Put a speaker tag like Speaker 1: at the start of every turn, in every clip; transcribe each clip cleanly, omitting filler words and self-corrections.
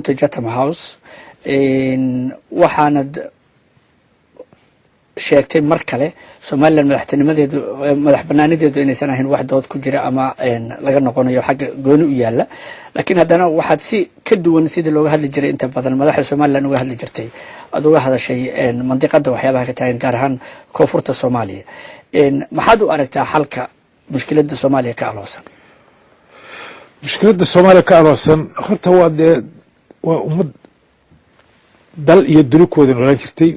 Speaker 1: Chatham House waxaanad sheegtay mar kale Somaliland madaxtinimadeedu, madax banaanideedu inaysan ahayn wax dood ku jira ama laga noqonayo xagga gooni u yaala. Laakiin haddana waxaad si ka duwan sidii looga hadli jiray inta badan madaxda Somaliland uga hadli jirtay aad uga hadashay mandiqada waxyaabaha ka taagan, gaar ahaan koonfurta Soomaaliya. Maxaad u aragtaa xalka mushkiladda Soomaaliya ka aloosan?
Speaker 2: Mushkiladda Soomaaliya ka aloosan horta waa dee waa ummad dal iyo duni noolaan jirtay.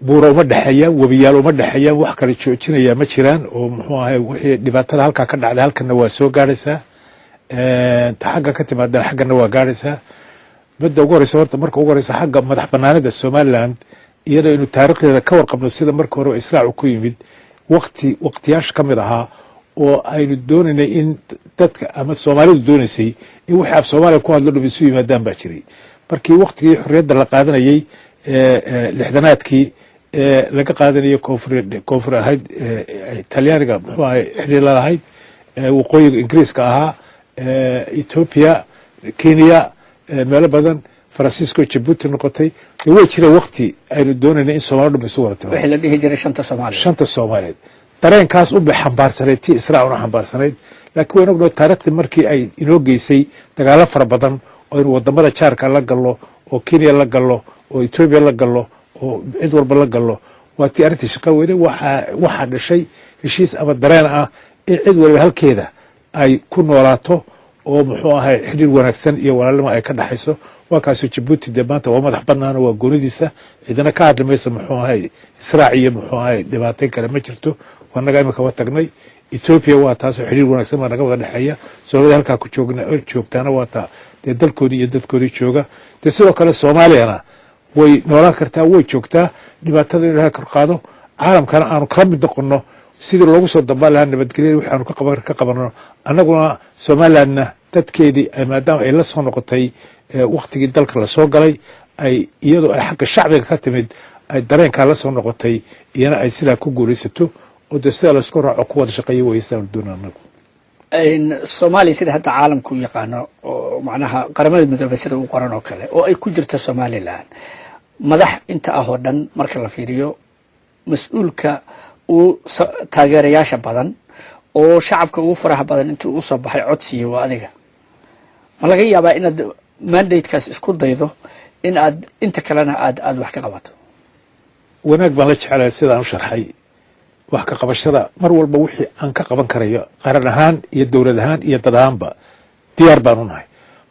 Speaker 2: Buura uma dhexeeyaan, webiyaal uma dhexeeyaan, wax kala joojinaya ma jiraan. Oo muxuu ahay, wixii dhibaatada halkaa ka dhacday halkana waa soo gaadhaysaa, ta xagga ka timaadana xaggana waa gaadhaysaa. Midda ugu horeysa horta, marka ugu horeysa, xagga madax banaanida Somaliland, iyadoo aynu taariikhdeeda ka warqabno sida marka hore israacu ku yimid, waqti waqtiyaasha ka mid ahaa oo aynu doonaynay in dadka ama Soomaalidu doonaysay in wixii af Soomaaliya ku hadlo dhum isu yimaadaan baa jiray. Markii waktigii xorriyadda la qaadanayey, 60-aadkii, laga qaadanayay koonfur ahayd Talyaaniga, muxuu ahay, xiriir la lahayd, waqooyiga Ingiriiska ahaa, Ethiopia, Kenya, meelo badan, Faransiisko Jabuuti noqotay, de way jireen wakti aynu doonaynay in Soomali dhum isu wada timaado.
Speaker 1: Wixii la dhihi jiray shanta Soomaaliya.
Speaker 2: Shanta Soomaaliyeed dareenkaas unbay xambaarsanayd tii israacuna xambaarsanayd. Laakiin wayn ognaho taariikhdii markii ay inoo geysay dagaalo fara badan oo aynu wadamada jaarka la gallo, oo Kenya la gallo, oo Etoobiya la gallo, oo cid walba la gallo, waa tii arrintii shaqa weyday. Waxaa dhashay heshiis ama dareen ah in cid waliba halkeeda ay ku noolaato oo muxuu ahay xidhiir wanaagsan iyo walaalnimo ay ka dhexayso. Waa kaasoo Jabuuti dee maanta waa madax banaana, waa goonidiisa, cidina ka hadli mayso. Muxuu ahay, israac iyo muxuu ahay dhibaatayn kale ma jirto, waa naga imika wa tagnay. Etoobiya waa taasoo xidhiir wanaagsan baa naga wada dhexeeya. Soomaalida halkaa ku joogna joogtaana waa taa dee dalkoodii iyo dadkoodii jooga. Dee sidoo kale Soomaaliyana way noolaan kartaa, way joogtaa. Dhibaatada in Ilahay kor qaado, caalamkana aanu kala mid noqono sidii loogu soo dambaan lahaa nabadgelyada, wixii aanu ka qabano annaguna. Somalilandna dadkeedii maadaama ay la soo noqotay waktigii dalka lasoo galay, ay iyadoo ay xagga shacbiga ka timid, ay dareenkaa la soo noqotay, iyana ay sidaa ku guulaysato oo dee sidaa laisku raaco ku wada shaqeeya wayasaan doona annagu.
Speaker 1: Soomaaliya sida hadda caalamku u yaqaano, oo macnaha Qaramada Midoobay sida u qoran oo kale, oo ay ku jirto Somaliland, madax inta ah oo dhan marka la fiiriyo, mas-uulka uu taageerayaasha badan oo shacabka ugu faraha badan intuu usoo baxay codsiiya waa adiga. Ma laga yaabaa inaad mandatekaas isku daydo in aad inta kalena aad wax ka qabato?
Speaker 2: Wanaag baan la jecelahay sidaan u sharxay wax ka qabashada. Mar walba wixii aan ka qaban karayo qaran ahaan iyo dowlad ahaan iyo dad ahaanba diyaar baan u nahay.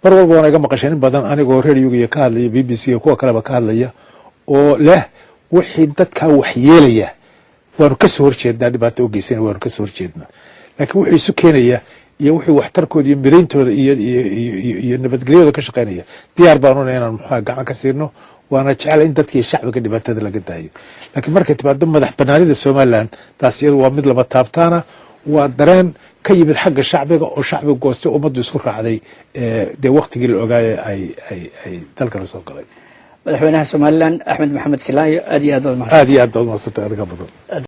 Speaker 2: Mar walba waana iga maqasheen in badan anigoo radioga iyo ka hadlaya, BBC iyo kuwa kaleba ka hadlaya, oo leh wixii dadkaa waxyeelaya waanu ka soo horjeednaa, dhibaato u geysana waanu ka soo horjeednaa. Laakiin wuxuu isu keenaya iyo wixii waxtarkooda iyo mirayntooda iyo nabadgelyadooda ka shaqeynaya diyaar baanu nahay inaan muxuha gacan ka siino. Waana jeclay in dadkii shacbiga dhibaatada laga daayo. Laakiin markay timaado madax banaanida Somaliland, taas iyadu waa mid lama taabtaana, waa dareen ka yimid xagga shacbiga oo shacbiga goostay, ummaddu isku raacday, dee waktigii la ogaaye ay dalka la soo galay.
Speaker 1: Madaxweynaha Somaliland Axmed Maxamed Silaanyo, aad iyo aad baad mahadsan.
Speaker 2: Aad iyo aad baad umahadsantay, adiga badan.